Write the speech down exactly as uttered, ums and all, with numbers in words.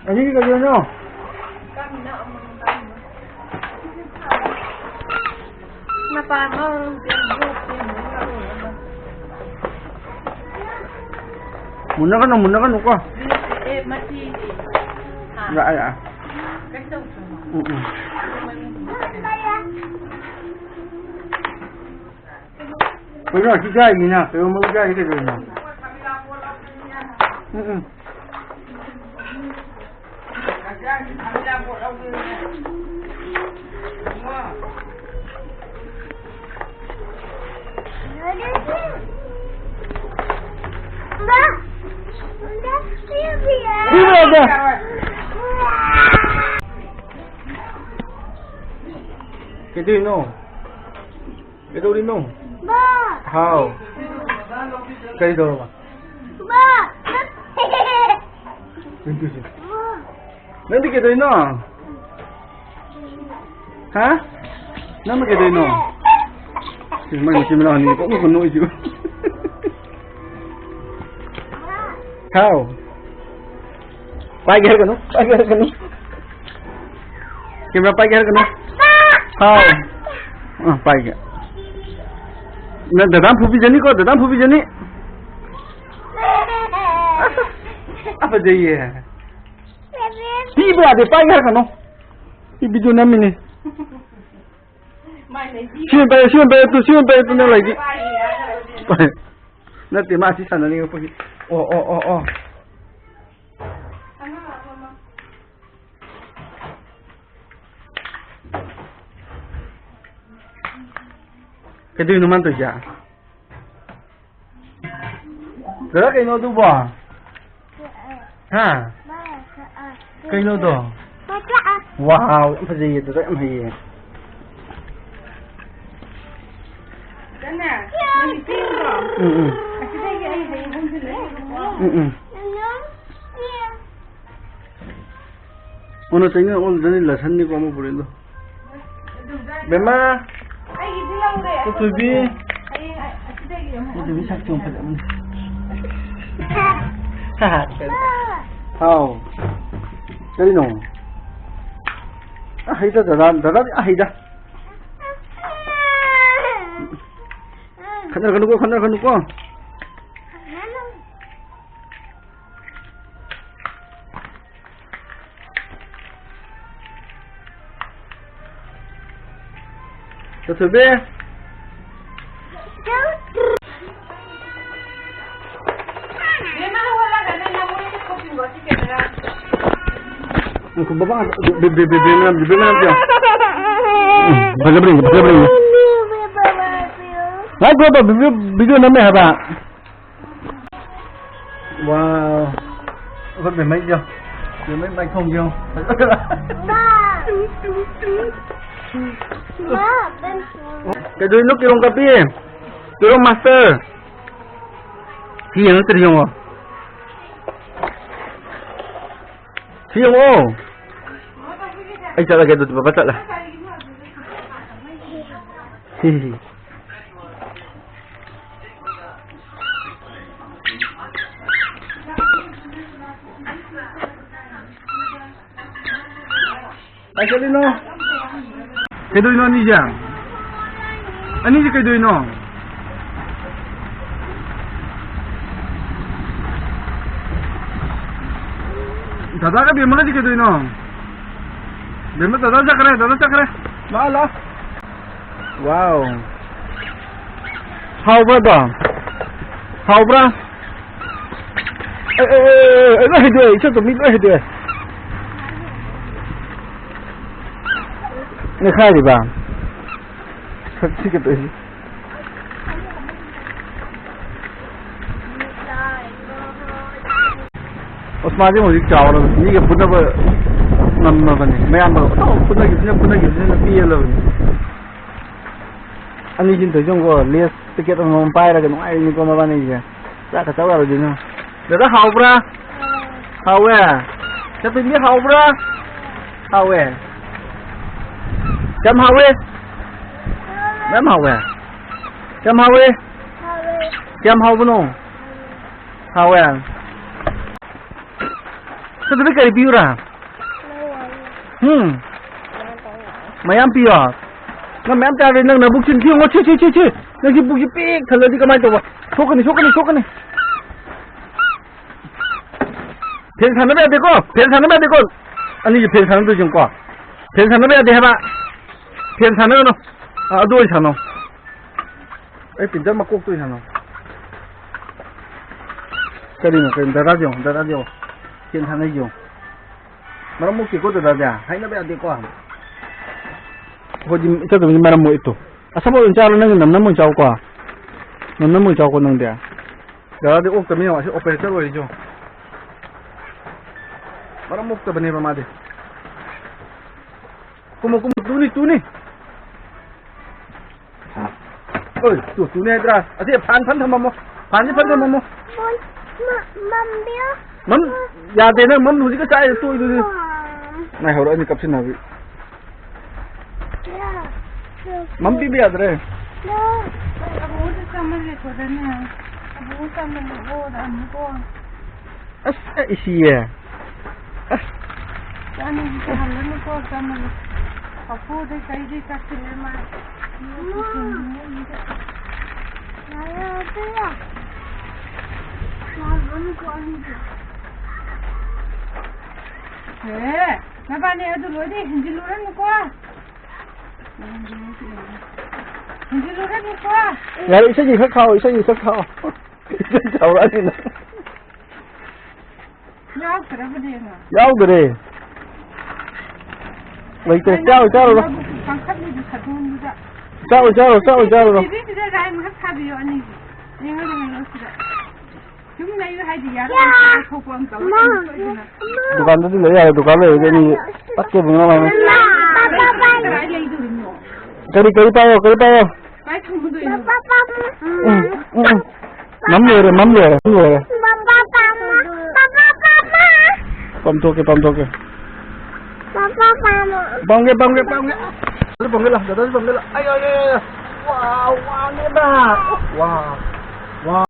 ꯑꯁꯤꯒꯤ ꯀꯩꯅꯣ? ꯃꯨꯟꯅꯒꯅꯨ, ꯃꯨꯟꯅꯒꯅꯨꯀꯣ꯫ ꯑꯦ, ꯃꯆꯤꯁꯦ꯫ ꯍꯥ? ꯌꯥ, ꯌꯥ꯫ ꯀꯩꯁꯨ ꯇꯧꯗ꯭ꯔꯣ? ꯎꯝ, ꯎꯝ꯫ ꯀꯩꯅꯣ ꯑꯁꯤ ꯆꯥꯏꯅꯤꯅ, ꯀꯩꯅꯣ ꯃꯔꯨ ꯆꯥꯏꯁꯤ ꯀꯩꯗꯧꯔꯤꯅꯣ? ꯎꯝ, ꯎꯝ꯫ ꯀꯩꯗꯧꯔꯤꯅꯣ? ꯀꯩꯗꯧꯔꯤꯅꯣ? ꯕꯥ! ꯍꯥꯎ꯫ ꯀꯔꯤ ꯇꯧꯔꯕ? ꯕꯥ! ꯀꯩꯅꯣ ꯇꯧꯔꯤꯁꯦ? ꯅꯪꯗꯤ ꯀꯩꯗꯧꯔꯤꯅꯣ? ꯍꯥ? ꯅꯪꯅ ꯀꯩꯗꯧꯔꯤꯅꯣ? ꯃꯣꯏ ꯃꯆꯤꯟ ꯃꯅꯥꯎ ꯑꯅꯤ ꯄꯪꯅꯣꯛꯇ ꯅꯣꯛꯏꯁꯤꯕꯨ꯫ ꯍꯥꯎ꯫ ꯄꯥꯏꯒꯦ ꯍꯥꯏꯔꯛꯀꯅꯨ, ꯄꯥꯏꯒꯦ ꯍꯥꯏꯔꯛꯀꯅꯨ꯫ ꯀꯦꯃꯦꯔꯥ ꯄꯥꯏꯒꯦ ꯍꯥꯏꯔꯛꯀꯅꯨ꯫ ꯍꯥꯎ꯫ ꯑ, ꯄꯥꯏꯒꯦ꯫ ꯅꯪ ꯗꯗꯥ ꯐꯨꯕꯤꯖꯅꯤꯀꯣ, ꯗꯗꯥ ꯐꯨꯕꯤꯖꯅꯤ꯫ ꯑꯁ, ꯐꯖꯩꯌꯦ꯫ ꯄꯤꯕ ꯌꯥꯗꯦ, ꯄꯥꯏꯒꯦ ꯍꯥꯏꯔꯛꯀꯅꯨ꯫ ꯁꯤ ꯚꯤꯗꯤꯑꯣ ꯅꯝꯃꯤꯅꯦ꯫ ꯁꯤ ꯑꯣꯏꯅ ꯄꯥꯏꯌꯨ, ꯁꯤ ꯑꯣꯏꯅ ꯄꯥꯏꯌꯨ, ꯇꯨ, ꯁꯤ ꯑꯣꯏꯅ ꯄꯥꯏꯌꯨ, ꯇꯨ, ꯅꯪ ꯂꯩꯒꯤ꯫ ꯅꯠꯇꯦ, ꯃꯥ ꯁꯤ ꯁꯥꯟꯅꯅꯤꯡꯉꯛꯄꯒꯤ꯫ ꯑꯣ, ꯑꯣ, ꯑꯣ, ꯑꯣ꯫ ꯀꯩꯗꯧꯔꯤꯅꯣ ꯃꯥꯅ ꯇꯧꯔꯤꯁꯦ? ꯗꯗꯥ, ꯀꯩꯅꯣ ꯑꯗꯨꯕꯣ? ꯍꯥ? ꯀꯩꯅꯣꯗꯣ? ꯋꯥꯎ, ꯌꯥꯝ ꯐꯖꯩꯌꯦ, ꯗꯗꯥ, ꯌꯥꯝ ꯍꯩꯌꯦ꯫ ꯎꯝ, ꯎꯝ꯫ ꯎꯝ, ꯎꯝ꯫ ꯑꯣꯟꯅ ꯇꯩꯅ ꯑꯣꯜꯗꯅꯤ ꯂꯁꯟꯅꯤꯀꯣ ꯑꯃ ꯄꯨꯔꯛꯏꯗꯣ꯫ ꯕꯦꯝꯃ꯫ ꯑꯩꯒꯤꯗꯤ ꯂꯧꯔꯦ꯫ ꯄꯨꯊꯣꯏꯕꯤ꯫ ꯍꯌꯦꯡ ꯑꯁꯤꯗꯒꯤ ꯑꯃꯨꯛ ꯄꯨꯊꯣꯏꯕꯤ ꯁꯛꯇꯨ ꯐꯖꯕꯅꯤ꯫ ꯍꯥꯎ꯫ ꯀꯔꯤꯅꯣ? ꯑ, ꯍꯩꯗ, ꯗꯗꯥ, ꯗꯗꯥꯗꯤ ꯑ, ꯍꯩꯗ꯫ ꯈꯠꯅꯔꯛꯀꯅꯨꯀꯣ, ꯈꯠꯅꯔꯛꯀꯅꯨꯀꯣ꯫ ꯆꯠꯊꯣꯏꯕꯤ꯫ ꯎꯝ, ꯕꯕꯥ, ꯕꯤ-, ꯕꯤ-, ꯕꯤ-, ꯕꯤ-, ꯕꯤ-, ꯕꯤ-, ꯕꯤ-, ꯕꯤ-, ꯕꯤ-, ꯎꯝ, ꯐꯖꯕ꯭ꯔꯥ ꯌꯦꯡꯒꯦ, ꯐꯖꯕ꯭ꯔꯥ ꯌꯦꯡꯒꯦ꯫ ꯉꯥꯏꯈꯣ, ꯕꯕꯥ, video, video ꯅꯝꯃꯦ ꯍꯥꯏꯕ꯫ Wow. ꯑꯩꯈꯣꯏ ꯕꯦꯝꯃꯩꯁꯦ ꯌꯦꯡꯉꯣ꯫ ꯕꯦꯝꯃꯩ ꯃꯥꯏꯊꯣꯡꯁꯦ ꯌꯦꯡꯉꯣ꯫ ꯃꯥ꯫ ꯃꯥ, ꯕꯦꯝ꯫ ꯀꯩꯗꯧꯔꯤꯅꯣ, ꯀꯤꯔꯣꯡ ꯀꯥꯄꯤ? ꯀꯤꯔꯣꯡ master꯫ ꯁꯤ ꯌꯦꯡꯉꯣ, ꯁꯤ ꯌꯦꯡꯉꯣ꯫ ꯁꯤ ꯌꯦꯡꯉꯣ꯫ ꯑꯩ ꯆꯠꯂꯒꯦ ꯑꯗꯨꯗꯤ, ꯕꯕꯥ ꯆꯠꯂꯦ꯫ ꯁꯤ, ꯁꯤ, ꯁꯤ꯫ ꯀꯥꯏ ꯆꯠꯂꯤꯅꯣ? ꯀꯩꯗꯧꯔꯤꯅꯣ ꯑꯅꯤꯁꯦ? ꯑꯅꯤꯁꯦ ꯀꯩꯗꯧꯔꯤꯅꯣ? ꯗꯗꯥꯒ ꯕꯦꯝꯃꯒꯗꯤ ꯀꯩꯗꯧꯔꯤꯅꯣ? ꯕꯦꯝꯃ, ꯗꯗꯥ ꯆꯠꯈ꯭ꯔꯦ, ꯗꯗꯥ ꯆꯠꯈ꯭ꯔꯦ꯫ ꯂꯥꯛꯑꯣ, ꯂꯥꯛꯑꯣ꯫ Wow. ꯍꯥꯎꯕ꯭ꯔꯥ ꯑꯗꯣ? ꯍꯥꯎꯕ꯭ꯔꯥ? ꯑꯦ, ꯑꯦ, ꯑꯦ, ꯑꯦ, ꯂꯣꯏ ꯍꯩꯗꯣꯛꯑꯦ, ꯏꯆꯟ ꯇꯣꯝꯕꯤ ꯂꯣꯏ ꯍꯩꯗꯣꯛꯑꯦ꯫ ꯅꯦꯈꯥꯏꯔꯤꯕ? ꯁꯛ ꯊꯤꯒꯠꯇꯣꯏꯁꯤ꯫ ꯑꯣꯁꯃꯥꯁꯦ ꯍꯧꯖꯤꯛ ꯆꯥꯎꯔꯕꯅꯤ, ꯃꯤꯒ ꯄꯨꯟꯅꯕ ꯉꯝꯃꯕꯅꯤ, ꯃꯌꯥꯝꯕ ꯄꯨꯟꯅꯈꯤꯕꯁꯤꯅ, ꯄꯨꯟꯅꯈꯤꯕꯁꯤꯅ ꯄꯦꯜꯂꯕꯅꯤ꯫ ꯑꯅꯤꯁꯤꯅ ꯇꯧꯔꯤꯁꯦ ꯌꯦꯡꯉꯨꯀꯣ, Lays packet ꯑꯃꯃꯝ ꯄꯥꯏꯔꯒ ꯅꯨꯡꯉꯥꯏꯔꯤꯅꯤꯀꯣ ꯃꯕꯥꯅꯤꯁꯦ꯫ ꯆꯥꯛꯀ ꯆꯥꯎ ꯌꯥꯔꯣꯏꯗꯣꯏꯅꯣ꯫ ꯗꯗꯥ, ꯍꯥꯎꯕ꯭ꯔꯥ? ꯍꯥꯎꯋꯦ꯫ ꯆꯠꯇꯣꯏꯅꯦ, ꯍꯥꯎꯕ꯭ꯔꯥ? ꯍꯥꯎꯋꯦ꯫ ꯌꯥꯝ ꯍꯥꯎꯋꯦ꯫ ꯌꯥꯝ ꯍꯥꯎꯋꯦ꯫ ꯌꯥꯝ ꯍꯥꯎꯋꯦ꯫ ꯀꯌꯥꯝ ꯍꯥꯎꯕꯅꯣ? ꯍꯥꯎꯋꯦ꯫ ꯆꯠꯇꯣꯏꯅꯦ, ꯀꯔꯤ ꯄꯤꯌꯨꯔꯥ? ꯎꯝ꯫ ꯃꯌꯥꯝ ꯄꯤꯌꯣ꯫ ꯅꯪ ꯃꯌꯥꯝ ꯆꯥꯔꯦ, ꯅꯪ ꯅꯕꯨꯛꯁꯤ ꯌꯦꯡꯉꯣ, ꯁꯤ, ꯁꯤ, ꯁꯤ, ꯁꯤ꯫ ꯅꯪꯒꯤ ꯄꯨꯛꯁꯤ ꯄꯤꯛ ꯊꯜꯂꯗꯤ ꯀꯃꯥꯏꯅ ꯇꯧꯕ? ꯁꯣꯛꯀꯅꯤ, ꯁꯣꯛꯀꯅꯤ, ꯁꯣꯛꯀꯅꯤ꯫ ꯐꯦꯟ ꯁꯥꯟꯅꯕ ꯌꯥꯗꯦꯀꯣ, ꯐꯦꯟ ꯁꯥꯟꯅꯕ ꯌꯥꯗꯦꯀꯣ꯫ ꯑꯅꯤꯁꯦ ꯐꯦꯟ ꯁꯥꯟꯅꯗꯣꯏꯁꯤꯀꯣ꯫ ꯐꯦꯟ ꯁꯥꯟꯅꯕ ꯌꯥꯗꯦ ꯍꯥꯏꯕ꯫ ꯐꯦꯟ ꯁꯥꯟꯅꯒꯅꯨ꯫ ꯑ, ꯑꯗꯨ ꯑꯣꯏꯅ ꯁꯥꯟꯅꯧ꯫ ꯑꯩ ꯄ꯭ꯔꯤꯟꯇꯔ ꯃꯀꯣꯛꯇꯣ ꯑꯣꯏꯅ ꯁꯥꯟꯅꯧ꯫ ꯀꯔꯤꯅꯣ, ꯀꯔꯤꯅꯣ? ꯗꯗꯥꯁꯦ ꯌꯦꯡꯉꯣ, ꯗꯗꯥꯁꯦ ꯌꯦꯡꯉꯣ꯫ ꯐꯦꯟ ꯁꯥꯟꯅꯩꯁꯦ ꯌꯦꯡꯉꯣ꯫ ꯃꯔꯝ ꯃꯣꯛꯇꯦꯀꯣ ꯗꯗꯥꯗꯤ, ꯍꯥꯏꯅꯕ ꯌꯥꯗꯦꯀꯣ꯫ ꯑꯩꯈꯣꯏꯗꯤ ꯏꯆꯠ ꯆꯠꯄꯁꯤ ꯃꯔꯝ ꯃꯣꯛꯏ ꯇꯣ꯫ ꯑꯁꯥꯕ ꯑꯣꯏꯅ ꯆꯥꯔꯣ, ꯅꯪꯗꯤ ꯅꯝ ꯅꯝ ꯑꯣꯏꯅ ꯆꯥꯎꯀꯣ꯫ ꯅꯝ ꯅꯝ ꯑꯣꯏꯅ ꯆꯥꯎꯀꯣ ꯅꯪꯗꯤ꯫ ꯗꯗꯥꯗꯤ ꯑꯣꯛꯇꯕꯅꯤ ꯌꯦꯡꯉꯣ, ꯑꯁꯤ ꯑꯣꯄꯔꯦꯇꯔ ꯑꯣꯏꯔꯤꯁꯦ ꯌꯦꯡꯉꯣ꯫ ꯃꯔꯝ ꯃꯣꯛꯇꯕꯅꯦꯕ ꯃꯥꯗꯤ꯫ ꯀꯨꯝꯃꯣ, ꯀꯨꯝꯃꯣ, ꯇꯨꯅꯤ, ꯇꯨꯅꯤ꯫ ꯑꯣꯏ, ꯇꯨ, ꯇꯨꯅꯤ ꯍꯥꯏꯗ꯭ꯔꯥ? ꯑꯁꯤ ꯐꯥꯟ, ꯐꯟ ꯊꯝꯃꯝꯃꯣ꯫ ꯐꯥꯟꯁꯤ ꯐꯟ ꯊꯝꯃꯝꯃꯣ꯫ ꯃꯝ-, ꯃꯝꯕꯤꯌꯣ꯫ ꯃꯝ-, ꯌꯥꯗꯦ, ꯅꯪ ꯃꯝ ꯍꯧꯖꯤꯛꯀ ꯆꯥꯛꯑꯦ, ꯇꯣꯛꯏꯗꯨꯗꯤ꯫ ꯑꯥ꯫ ꯉꯥꯏꯍꯧꯔꯣ, ꯑꯅꯤ ꯀꯞꯁꯤꯟꯅꯕꯤ꯫ ꯌꯥ꯫ ꯃꯝ ꯄꯤꯕ ꯌꯥꯗ꯭ꯔꯦ꯫ ꯌꯥ꯫ ꯑꯕꯣꯛꯇ ꯆꯥꯃꯜꯂꯦꯀꯣ, ꯗꯅꯦ꯫ ꯑꯕꯣꯛ ꯆꯥꯃꯜꯂꯦꯀꯣ, ꯗꯥꯃꯨꯀꯣ꯫ ꯑꯁ, ꯏꯁꯤꯌꯦ꯫ ꯑꯁ꯫ ꯆꯥꯅꯤꯡꯕ ꯇꯧꯍꯜꯂꯅꯨꯀꯣ, ꯆꯥꯃꯜꯂꯦ꯫ ꯄꯥꯐꯣꯔꯗꯩ ꯀꯩꯗꯩ ꯆꯥꯁꯤꯜꯂꯦ ꯃꯥ꯫ ꯌꯥꯔꯦ, ꯑꯗꯨ ꯌꯥ-, ꯌꯥꯔꯨꯔꯅꯨꯀꯣ ꯑꯅꯤꯗꯤ꯫ ꯍꯦ, ꯅꯕꯥꯅꯤ ꯑꯗꯨ ꯂꯣꯏꯔꯗꯤ ꯍꯦꯟꯖꯤꯜꯂꯨꯔꯅꯨꯀꯣ꯫ ꯍꯦꯟꯖꯤꯜꯂꯨꯔꯅꯨꯀꯣ꯫ ꯌꯥꯔꯦ, ꯏꯁꯩꯒꯤ ꯈꯔ ꯈꯥꯛꯑꯣ, ꯏꯁꯩꯒꯤ ꯈꯔ ꯈꯥꯛꯑꯣ꯫ ꯏꯁꯩ ꯁꯥꯎꯔꯛꯑꯅꯤ ꯅꯪ꯫ ꯌꯥꯎꯗ꯭ꯔꯕꯅꯦ ꯉꯥ꯫ ꯌꯥꯎꯗ꯭ꯔꯦ꯫ ꯂꯩꯇ꯭ꯔꯦ꯫ ꯆꯥꯔꯣ, ꯆꯥꯔꯣ꯫ ꯃꯕꯨꯛ ꯀꯥꯡꯈꯠꯂꯤꯗꯨ ꯁꯗꯣꯟꯗꯨꯗ꯫ ꯆꯥꯔꯣ, ꯆꯥꯔꯣ, ꯆꯥꯔꯣ, ꯆꯥꯔꯣ꯫ ꯇꯤꯚꯤꯁꯤꯗ ꯔꯥꯏꯝ ꯈꯛ ꯊꯥꯕꯤꯌꯣ ꯑꯅꯤꯒꯤ꯫ ꯌꯦꯡꯉꯣ, ꯌꯦꯡꯉꯣ ꯁꯤꯗ꯫ ꯁꯨꯝ ꯂꯩꯌꯨ ꯍꯥꯏꯗꯤ ꯌꯥꯔꯣꯏ꯫ ꯊꯣꯛꯄ ꯑꯃ ꯇꯧꯔꯛꯀꯅꯤ ꯁꯣꯏꯗꯅ꯫ ꯗꯨꯀꯥꯟꯗꯗꯤ ꯂꯩ ꯌꯥꯔꯦ, ꯗꯨꯀꯥꯟ ꯂꯩꯔꯗꯤ ꯑꯅꯤ ꯄꯠꯀꯦ ꯑꯗꯨꯝ ꯉꯥꯡꯉꯦ꯫ ꯀꯗꯥꯏ ꯂꯩꯗꯣꯔꯤꯅꯣ? ꯀꯔꯤ, ꯀꯔꯤ ꯄꯥꯏꯌꯣ, ꯀꯔꯤ ꯄꯥꯏꯌꯣ? ꯀꯥꯏ ꯊꯝꯃꯨꯗꯣꯏꯅꯣ? ꯎꯝ, ꯎꯝ, ꯎꯝ꯫ ꯃꯝ ꯂꯣꯏꯔꯦ, ꯃꯝ ꯂꯣꯏꯔꯦ, ꯃꯝ ꯂꯣꯏꯔꯦ꯫ ꯄꯥꯝꯊꯣꯛꯀꯦ, ꯄꯥꯝꯊꯣꯛꯀꯦ꯫ ꯄꯥꯝꯒꯦ, ꯄꯥꯝꯒꯦ, ꯄꯥꯝꯒꯦ꯫ ꯑꯗꯨ ꯄꯥꯝꯒꯦ ꯂꯥꯎ, ꯗꯗꯥꯁꯨ ꯄꯥꯝꯒꯦ ꯂꯥꯎ꯫ ꯑꯩ, ꯑꯩ, ꯑꯩ, ꯑꯩ꯫ ꯋꯥꯎ, ꯋꯥꯡꯉꯦꯗ꯫ ꯋꯥꯎ, ꯋꯥꯎ꯫